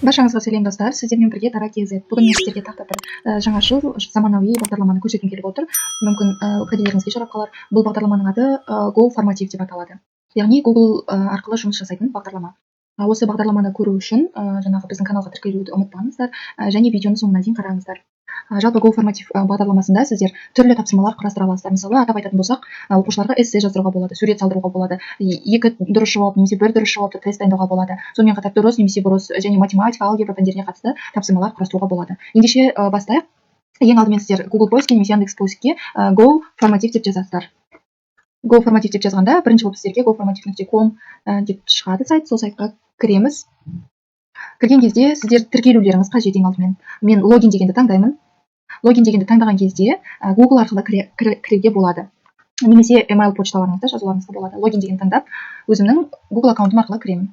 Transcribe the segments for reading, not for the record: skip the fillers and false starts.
Баршаңызға сәлем, достар! Сіздермен бірге Дара KZ. Бүгін мен сіздерге тағы да бір жаңашыл, заманауи бағдарламаны көрсеткім келіп отыр. Мүмкін, кәделеріңізге жарап қалар. Бұл бағдарламаның аты Go Formative деп аталады. Яғни Google арқылы жұмыс жасайтын бағдарлама. Осы бағдарламаны көру үшін жаңағы біздің каналға тіркелуді ұмытпаңыздар және видеоны соңына дейін қараңыздар. Жалпы Go Formative бағдарламасында сіздер түрлі тапсырмалар құрастыра аласыздар. Мысалы, атап айтатын болсақ, оқушыларға эссе жаздыруға болады, сурет салдыруға болады, екі дұрыс жауап немесе бір дұрыс жауапты тест дайындауға болады. Сонымен қатар дұрыс немесе бұрыс және математика, алгебра пәндеріне қатысты тапсырмалар құрастыруға болады. Ендеше бастайық. Ең алдымен сіздер Google поиске немесе Яндекс поискке Go Formative деп жазасыздар. Go Formative деп жазғанда бірінші болып сіздерге goformative.com деп шығады сайт. Сол сайтқа кіреміз. Кірген кезде сіздер тіркелулеріңіз қажет ең алдымен. Мен логин дегенді таңдаймын. Логин дегенді таңдаған кезде Google арқылы кіруге болады. Немесе email почталарыңызды жазуларыңызға болады. Логин дегенді таңдап, өзімнің Google аккаунтым арқылы кіремін.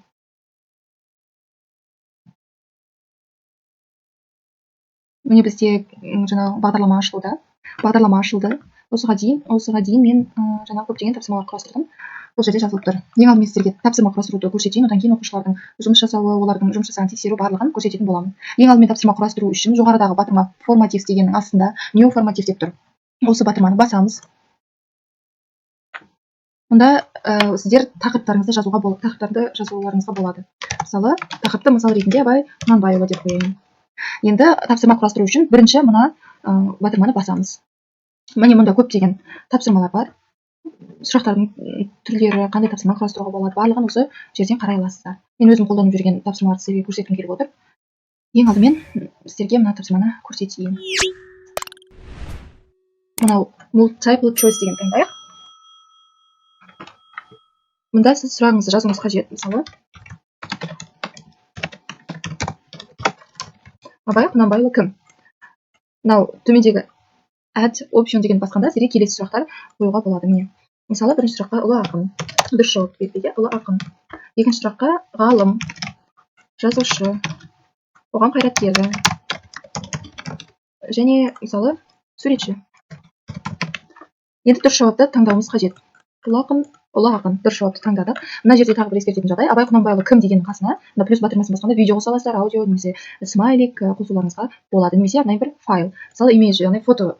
Міне бізде жаңағы бағдарлама ашылуда. Бағдарлама ашылды. Осыға дейін мен жаңағы көптеген тапсырмалар құрастырдым. Бұл жерде жазылып тұр. Ең алдымен сіздерге тапсырма құрастыруды көрсетейін, одан кейін оқушылардың жұмыс жасауы, олардың жұмыс жасағанын тексеру барлығын көрсететін боламын. Ең алдымен тапсырма құрастыру үшін жоғарыдағы батырма Formative дегеннің астында New Formative деп тұр. Осы батырманы басамыз. Мұнда сіздер тақырыптарыңызды жазуға болады, тақырыптарды жазуларыңызға болады. Мысалы, тақырыпты мысал ретінде Абай Құнанбайұлы деп қояйын. Енді тапсырма құрастыру үшін бірінші мына батырманы басамыз. Міне мұнда көптеген тапсырмалар бар. Сұрақтардың түрлері, қандай тапсырма құрастыруға болады, барлығын осы жерден қарай аласыздар. Мен өзім қолданып жүрген тапсырмаларды сіздерге көрсеткім келіп отыр. Ең алдымен сіздерге мына тапсырманы көрсетейін. Мынау multiple choice деген таңдайық. Мұнда сіз сұрағыңызды жазуыңыз қажет. Мысалы, Абай Құнанбайұлы кім? Мынау төмендегі add option деген басқанда сіздерге келесі сұрақтар қоюға болады. Міне, мысалы, бірінші сұраққа ұлы ақын, дұрыс жауап берді, иә, ұлы ақын. Екінші сұраққа ғалым, жазушы, қоғам қайраткері және мысалы суретші. Енді дұрыс жауапты таңдауымыз қажет. Ұлы ақын, ұлы ақын, дұрыс жауапты таңдадық. Мына жерде тағы бір ескертетін жағдай, Абай Құнанбайұлы кім дегеннің қасына мына плюс батырмасын басқанда видео қоса аласыздар, аудио немесе смайлик қосуларыңызға болады, немесе арнайы бір файл, мысалы имидж, яғни фото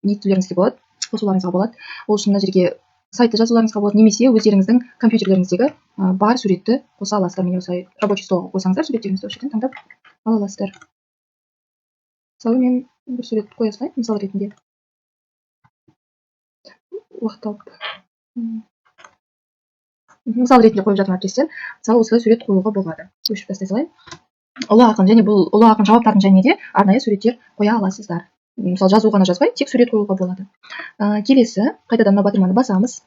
нетулеріңізге болады, қосуларыңызға болады. Ол үшін мына жерге сайтты жазуларыңызға болады, немесе өздеріңіздің компьютерлеріңіздегі бар суретті қоса аласыздар. Міне осылай рабочий столға қойсаңыздар, суреттеріңізді осы жерден таңдап ала аласыздар. Мысалы, мен бір сурет қоя салайын, мысал ретінде. Уақыт тауып. Мысал ретінде қойып жатырмын, әріптестер. Мысалы, осылай сурет қоюға болады. Өшіріп тастай салайын. Ұлы ақын және бұл ұлы ақын жауаптардың және де арнайы суреттер қоя аласыздар. Мысалы, жазу ғана жазбай, тек сурет қоюға болады. Келесі, қайтадан мына батырманы басамыз.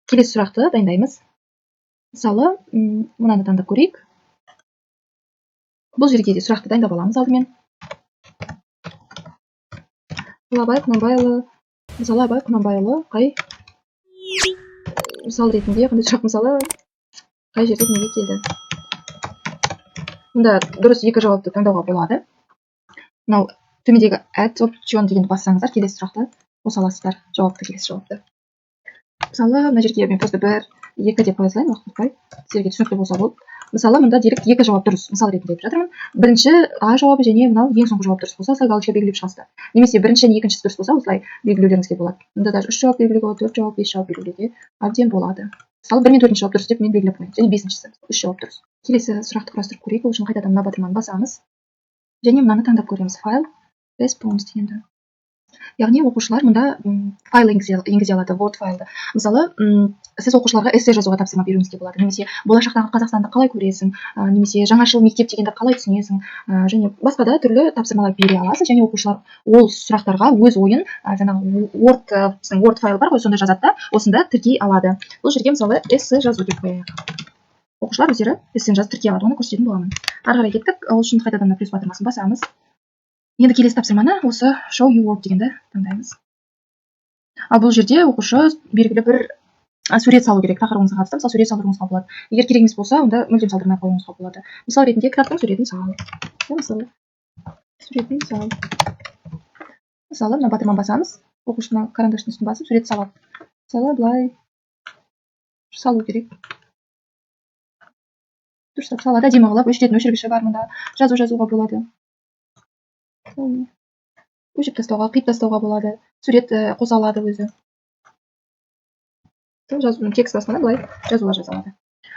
Келесі сұрақты дайындаймыз. Мысалы, мынаны таңдап көрейік. Бұл жерге де сұрақты дайындап аламыз алдымен. Абай Құнанбайұлы, мысалы, Абай Құнанбайұлы қай мысал ретінде қандай сұрақ, мысалы, қай жерде дүниеге келді? Мұнда дұрыс екі жауапты таңдауға болады. Мынау төмендегі add option дегенді бассаңыздар, келесі сұрақты қоса аласыздар, жауапты, келесі жауапты. Мысалы, мына жерге мен просто 1, 2 деп қоя салайын, уақыт ұтпай, сіздерге түсінікті болса болды. Мысалы, мында делік екі жауап дұрыс, мысал ретінде айтып жатырмын. Бірінші А жауабы және мынау ең соңғы жауап дұрыс болса, осылай галочка белгілеп шығасыздар. Немесе бірінші және екіншісі дұрыс болса, осылай белгілеулеріңізге болады. Мында даже 3 жауап белгілеуге болады, 4 жауап, 5 жауап белгілеуге әбден болады. Мысалы, 1 мен 4 жауап дұрыс деп мен белгілеп қояйын. Және 5-шісі, 3 жауап дұрыс. Келесі сұрақты құрастырып көрейік. Ол үшін қайтадан мына батырманы басамыз. Және мынаны таңдап көреміз. Файл, response дегенді. Яғни оқушылар мұнда файл енгізе алады, Word файлды. Мысалы, сіз оқушыларға эссе жазуға тапсырма беруіңізге болады. Немесе болашақтағы Қазақстанды қалай көресің, немесе жаңашыл мектеп дегенді қалай түсінесің, және басқа да түрлі тапсырмалар бере аласыз. Және оқушылар ол сұрақтарға өз ойын, жаңағы Word, біздің Word файл бар ғой, сонда жазады да, осында тіркей алады. Бұл жерге мысалы эссе жазу деп қояйық. Оқушылар өздері эссені жазып тіркей алады, оны көрсететін боламын. Ары қарай кеттік. Ол үшін қайтадан мына плюс батырмасын басамыз. Енді келесі тапсырманы осы show your work дегенді таңдаймыз. Ал бұл жерде оқушы белгілі бір сурет салу керек, тақырыбыңызға қатысты. Мысалы, сурет салдыруыңызға болады. Егер керек емес болса, онда мүлдем салдырмай қоюыңызға болады. Мысал ретінде кітаптың суретін сал. Иә, мысалы, суретін сал. Мысалы, мына батырманы басамыз. Оқушы мына карандаштың үстін басып сурет салады. Мысалы, былай салу керек. Дұрыстап салады, әдемі қылып, өшіретін өшіргіші бар мында. Жазу жазуға болады. Өшіріп тастауға, қиып тастауға болады. Сурет қоса алады өзі. Жазу, текст басқанда былай жазулар жаза алады.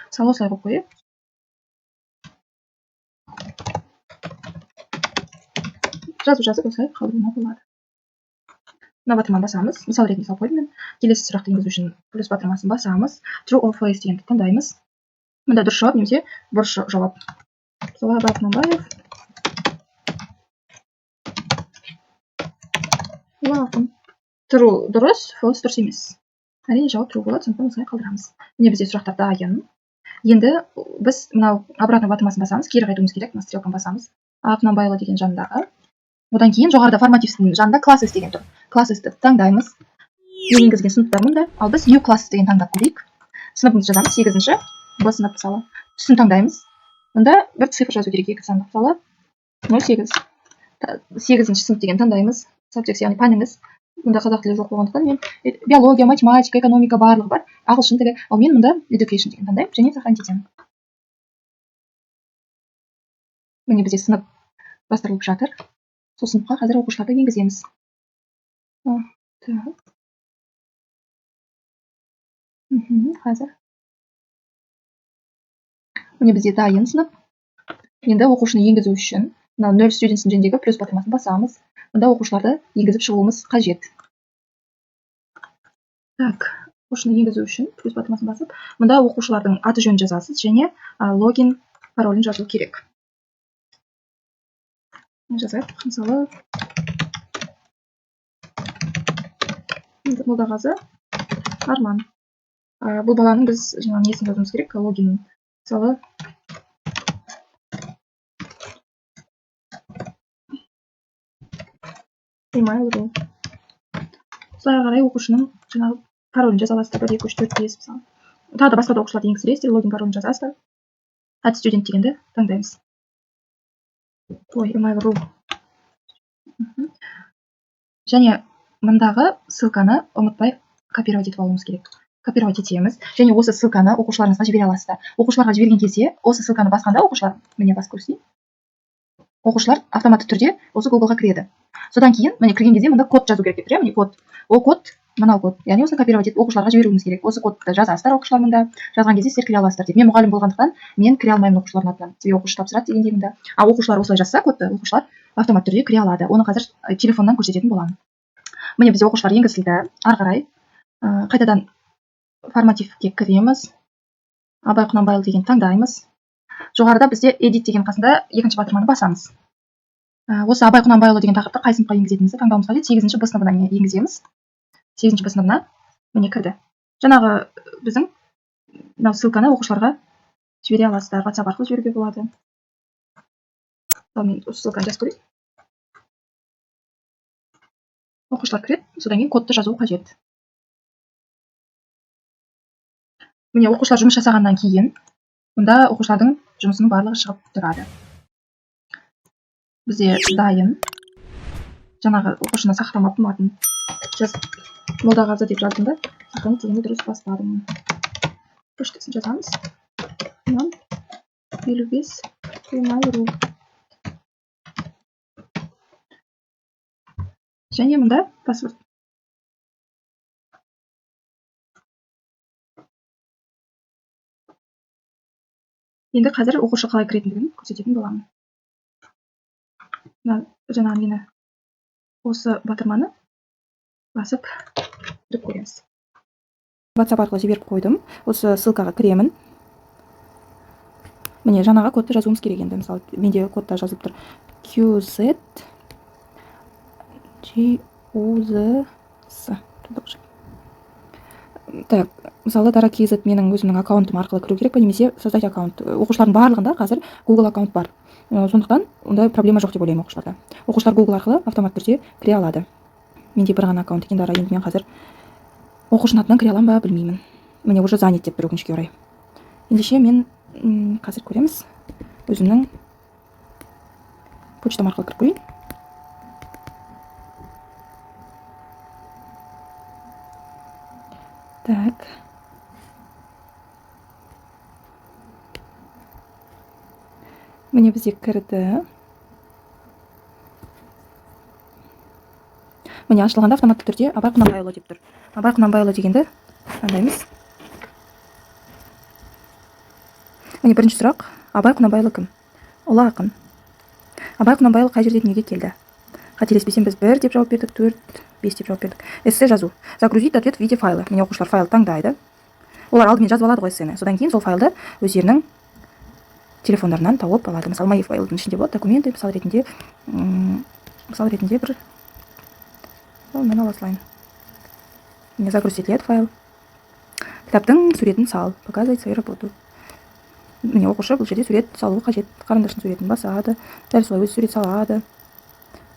Мысалы, осылай қойып қояйық. Жазу жазып осылай қалдыруына болады. Мына батырманы басамыз. Мысал ретінде салып қойдым мен. Келесі сұрақты енгізу үшін плюс батырмасын басамыз. True or false дегенді таңдаймыз. Мында дұрыс жауап немесе бұрыс жауап. Мысалы, Абай Құнанбаев. True дұрыс, false дұрыс емес. Әрине жауап true болады, сондықтан осылай қалдырамыз. Міне бізде сұрақтар дайын. Енді біз мынау обратно батырмасын басамыз, кері қайтуымыз керек, мына стрелканы басамыз. Құнанбайұлы деген жанындағы. Одан кейін жоғарыда формативтің жанында classes деген тұр. Classes-ті таңдаймыз. Енгізген сыныптар мұнда. Ал біз new class деген таңдап көрейік. Сыныбымызды жазамыз, 8-ші Б сынып мысалы. Түсін таңдаймыз. Мұнда бір цифр жазу керек, екі сандық мысалы. Нөл сегіз. 8-ші сынып деген таңдаймыз. Subject, яғни пәніңіз. Мұнда қазақ тілі жоқ болғандықтан мен биология, математика, экономика барлығы бар. Ағылшын тілі. Ал мен мұнда education деген таңдаймын және сохранить етемін. Міне бізде сынып бастырылып жатыр. Сол сыныпқа қазір оқушыларды енгіземіз. Так. Қазір. Міне бізде дайын сынып. Енді оқушыны енгізу үшін мынау нөл студентстің жеріндегі плюс батырмасын басамыз. Мұнда оқушыларды енгізіп шығуымыз қажет. Так, оқушыны енгізу үшін плюс батырмасын басып, мұнда оқушылардың аты жөнін жазасыз және логин паролін жазу керек. Жазайық, мысалы, Молдағазы Арман. Бұл баланың біз жаңа несін жазуымыз керек, логин. Мысалы, email.ru. Осылай қарай оқушының жаңағы паролін жаза аласыздар. 1, 2, 3, 4, 5 мысалы. Тағы да басқа да оқушыларды енгізесіздер, логин паролін жазасыздар. Add student дегенді таңдаймыз. Ой, email.ru. Және мындағы ссылканы ұмытпай копировать етіп алуымыз керек. Копировать етеміз. Және осы ссылканы оқушыларыңызға жібере аласыздар. Оқушыларға жіберген кезде осы ссылканы басқанда оқушылар, міне басып көрсетейін. Оқушылар автоматты түрде осы Google-ға кіреді. Содан кейін, міне кірген кезде мында код жазу керек деп тұр, иә, міне код. Ол код, мынау код. Яғни осыны копировать етіп оқушыларға жіберуіміз керек. Осы кодты жазасыздар оқушылар мында. Жазған кезде сіздер кіре аласыздар деп. Мен мұғалім болғандықтан мен кіре алмаймын оқушылардың атынан. Себебі оқушы тапсырады дегендей мында. Ал оқушылар осылай жазса кодты, оқушылар автоматты түрде кіре алады. Оны қазір телефоннан көрсететін боламын. Міне бізде оқушылар енгізілді. Ары қарай қайтадан формативке кіреміз. Абай Құнанбайұлы деген таңдаймыз. Жоғарыда бізде edit деген қасында екінші батырманы басамыз. Осы Абай Құнанбайұлы деген тақырыпты қай сыныпқа енгізетінімізді таңдауымыз қажет. 8-ші Б сыныбына енгіземіз. 8-ші Б сыныбына міне кірді. Жаңағы біздің мынау ссылканы оқушыларға жібере аласыздар. WhatsApp арқылы жіберуге болады. Ал мен осы ссылканы жазып көрейін. Оқушылар кіреді, содан кейін кодты жазу қажет. Міне оқушылар жұмыс жасағаннан кейін мұнда оқушылардың жұмысының барлығы шығып тұрады. Бізде дайын. Жаңағы оқушыны сақтамаппын атын. Молдағазы деп жаздым да, сохранить дегенді дұрыс баспадым. Почтасын жазамыз. Нан елу бес email.ru. Және мұнда паспорт. Енді қазір оқушы қалай кіретіндігін көрсететін боламын. Мына жаңағы нені, осы батырманы басып кіріп көреміз. WhatsApp арқылы жіберіп қойдым. Осы ссылкаға кіремін. Міне жаңағы кодты жазуымыз керек енді. Мысалы, менде кодта жазылып тұр. Q Z G U Z S. Так, мысалы, Дара KZ менің өзімнің аккаунтым арқылы кіру керек пе, немесе создать аккаунт. Оқушылардың барлығында қазір Google аккаунт бар. Сондықтан ондай проблема жоқ деп ойлаймын оқушыларда. Оқушылар Google арқылы автоматты түрде кіре алады. Менде бір ғана аккаунт екен Дара, енді мен қазір оқушының атынан кіре аламын ба, білмеймін. Міне уже занят деп тұр өкінішке орай. Ендеше мен қазір көреміз. Өзімнің почтам арқылы кіріп көрейін. Так. Міне, бізде кірді. Міне, ашылғанда автоматты түрде Абай Құнанбайұлы деп тұр. Абай Құнанбайұлы дегенді таңдаймыз. Міне, бірінші сұрақ. Абай Құнанбайұлы кім? Ұлы ақын. Абай Құнанбайұлы қай жерде дүниеге келді? Қателеспесем, біз 1 деп жауап бердік, 4, 5 деп жауап бердік. Эссе жазу. Загрузить ответ в виде файла. Міне, оқушылар файл таңдайды. Олар алдымен жазып алады ғой эссені. Содан кейін сол файлды өздерінің телефондарынан тауып алады. Мысалы, мои файлдың ішінде болады документы, мысал ретінде бір мен ала салайын. Міне, загрузить етіледі файл. Кітаптың суретін сал, показывать свою работу. Міне, оқушы бұл жерде сурет салуы қажет. Қарындаштың суретін басады, дәл солай өзі сурет салады.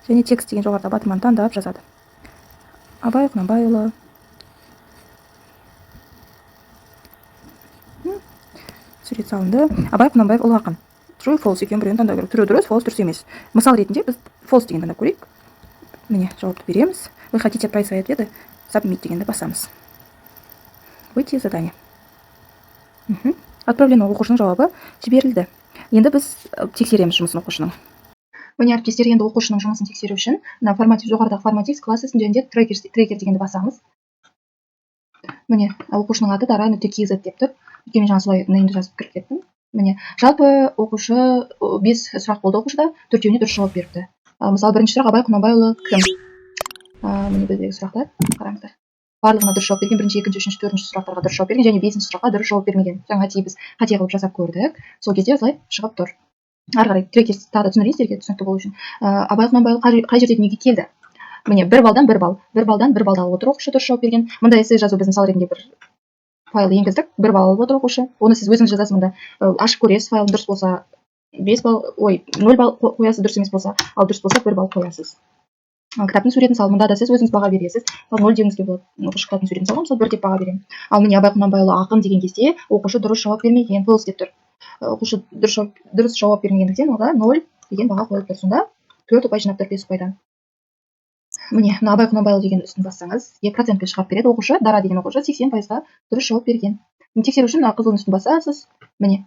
Және текст деген жоғарыда батырманы таңдап жазады. Абай Құнанбайұлы. Сурет салынды. Абай Құнанбаев ұлы ақын. True, false екеуінің біреуін таңдау керек. True дұрыс, false дұрыс емес. Мысал ретінде біз false деген таңдап көрейік. Міне, жауапты береміз. Вы хотите отправить свои ответы? Submit дегенді басамыз. Выйти из задания. Отправлено, оқушының жауабы жіберілді. Енді біз тексереміз жұмысын оқушының. Міне, әріптестер, енді оқушының жұмысын тексеру үшін мына формат, жоғарыдағы формат текст класс және де трекер дегенді басамыз. Міне, оқушының аты дара нүкте kz деп тұр. Өйткені мен жаңа солай неймді жазып кіріп кеттім. Міне, жалпы оқушы 5 сұрақ болды оқушыда, 4-еуіне дұрыс жауап беріпті. Мысалы, бірінші сұрақ Абай Құнанбайұлы кім? Міне, біздегі сұрақтар, қараңыздар. Барлығына дұрыс жауап берген, бірінші, екінші, үшінші, төртінші сұрақтарға дұрыс жауап берген және бесінші сұраққа дұрыс жауап бермеген. Жаңа біз қате қылып жасап көрдік. Сол кезде осылай шығып тұр. Ары қарай трекер тағы да түсіндірейін сіздерге түсінікті болу үшін. Абай Құнанбайұлы қай жерде дүниеге келді? Міне, 1 балдан 1 балл, 1 балдан 1 балды алып отыр оқушы, дұрыс жауап берген. Мында эссе жазу біз мысал ретінде бір файл енгіздік, 1 балл алып отыр оқушы. Оны сіз өзіңіз жазасыз мында. Ашып көресіз, файлын дұрыс болса 5 балл, ой, 0 балл қоясыз, дұрыс емес болса, ал дұрыс болса 1 балл қоясыз. Кітаптың суретін салып, мында да сіз өзіңіз баға бересіз. Мысалы, 0 деуіңізге болады. Оқушы кітаптың суретін салған, мысалы, 1 деп баға беремін. Ал міне, Абай Құнанбайұлы ақын деген кезде оқушы дұрыс жауап бермеген, false деп тұр. Оқушы дұрыс жауап бермегендіктен оға 0 деген баға қойылып тұр. Сонда 4 ұпай жинап тұр 5 ұпайдан. Міне, мына Абай Құнанбайұлы деген үстін бассаңыз, сізге процентпен шығарып береді. Оқушы, Дара деген оқушы 80% дұрыс жауап берген. Тексеру үшін мына қызылдың үстін басасыз. Міне,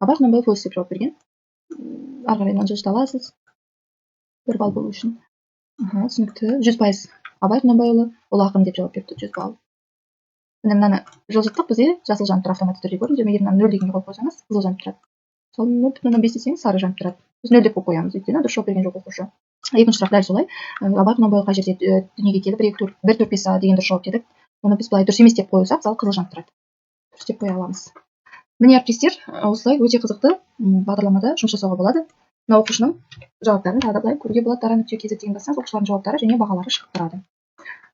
Абай Құнанбайұлы false деп жауап берген. Ары қарай мынаны жылжыта аласыз. 1 балл болу үшін. Аха, түсінікті. 100% Абай Құнанбайұлы ұлы ақын деп жауап беріпті, 100 балл. Міне, мынаны жылжыттық, бізде жасыл жанып тұр автоматты түрде, көрдіңіздер ме? Егер мынаны 0 дегенге қойып қойсаңыз, қызыл жанып тұрады. Мысалы, 0,5 десеңіз, сары жанып тұрады. Біз 0 деп қойып қоямыз, өйткені дұрыс жауап берген жоқ оқушы. Екінші сұрақ дәл солай. Абай Құнанбайұлы қай жерде дүниеге келді? 1, 2, 4, 1, 4, 5 деген дұрыс жауап дедік. Оны біз былай дұрыс емес деп қойсақ, мысалы, қызыл жанып тұрады. Дұрыс деп қоя аламыз. Міне, әріптестер, осылай өте қызықты бағдарламада жұмыс жасауға болады. Мына оқушының жауаптарын тағы да былай көруге болады. Дара нүкте kz деген бассаңыз, оқушылардың жауаптары және бағалары шығып тұрады.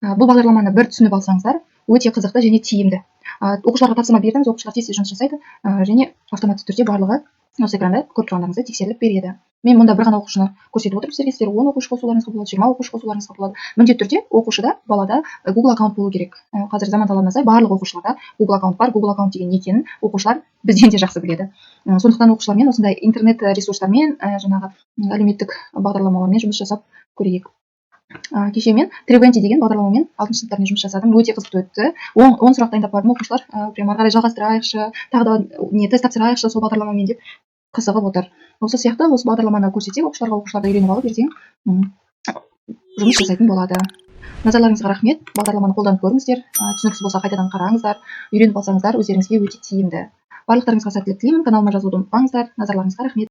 Бұл бағдарламаны бір түсініп алсаңыздар, өте қызықты және тиімді. Оқушыларға тапсырма бердіңіз, оқушылар тез жұмыс жасайды, және автоматты түрде барлығы осы экранда көріп тұрғандарыңыздай тексеріліп береді. Мен мұнда бір ғана оқушыны көрсетіп отырмын сіздерге. Сіздер 10 оқушы қосуларыңызға болады, 20 оқушы қосуларыңызға болады. Міндетті түрде оқушыда, балада Google аккаунт болу керек. Қазір заман талабына сай барлық оқушыларда Google аккаунт бар. Google аккаунт деген не екенін оқушылар бізден де жақсы біледі. Сондықтан оқушылармен осындай интернет ресурстармен, жаңағы әлеуметтік бағдарламалармен жұмыс жасап көрейік. Кеше мен Тревенти деген бағдарламамен алтыншы сыныптармен жұмыс жасадым. Өте қызықты өтті. 10 сұрақ дайындап бардым. Оқушылар прям ары қарай жалғастырайықшы, тағы да не тест тапсырайықшы сол бағдарламамен деп қызығып отыр. Осы сияқты осы бағдарламаны көрсетсек оқушыларға, оқушылар да үйреніп алып ертең жұмыс жасайтын болады. Назарларыңызға рахмет. Бағдарламаны қолданып көріңіздер. Түсініксіз болса қайтадан қараңыздар. Үйреніп алсаңыздар өздеріңізге өте тиімді. Барлықтарыңызға сәттілік тілеймін. Каналыма жазылуды ұмытпаңыздар. Назарларыңызға рахмет.